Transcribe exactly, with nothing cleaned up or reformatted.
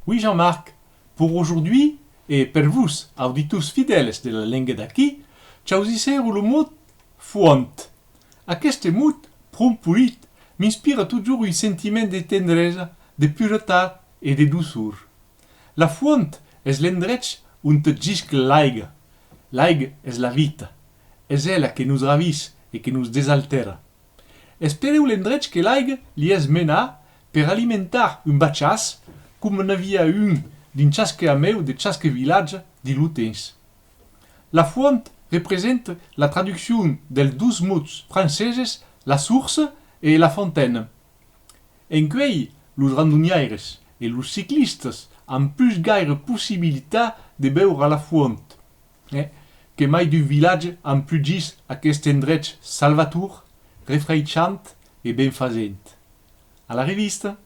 Oui, Jean-Marc, pour aujourd'hui, e per vos, auditors fidèles de la lenga d'aquí, chausissèro lo mot font. Aqueste mot, pron polit, m'inspira totjorn un sentiment de tendresa, de puretat e de doçor. La font es l'endrech ont gisca l'aiga. L'aiga es la vita. Es ela que nos ravís e que nos desaltèra. Es pereu l'endrech que l'aiga li es menat per alimentar un bachàs, coma n'aviá un dins chasque amèu de chasque vilatge dins lo temps. La font representa la traduccion dels dos mots franceses la source e la fontaine. Encuei, los randoniaires e los ciclistas an pus gaire possibilitat de beure a la font, eh, que mai d'un vilatge an pus gis aqueste endrech salvator, refreishant e benfasent. A la revista!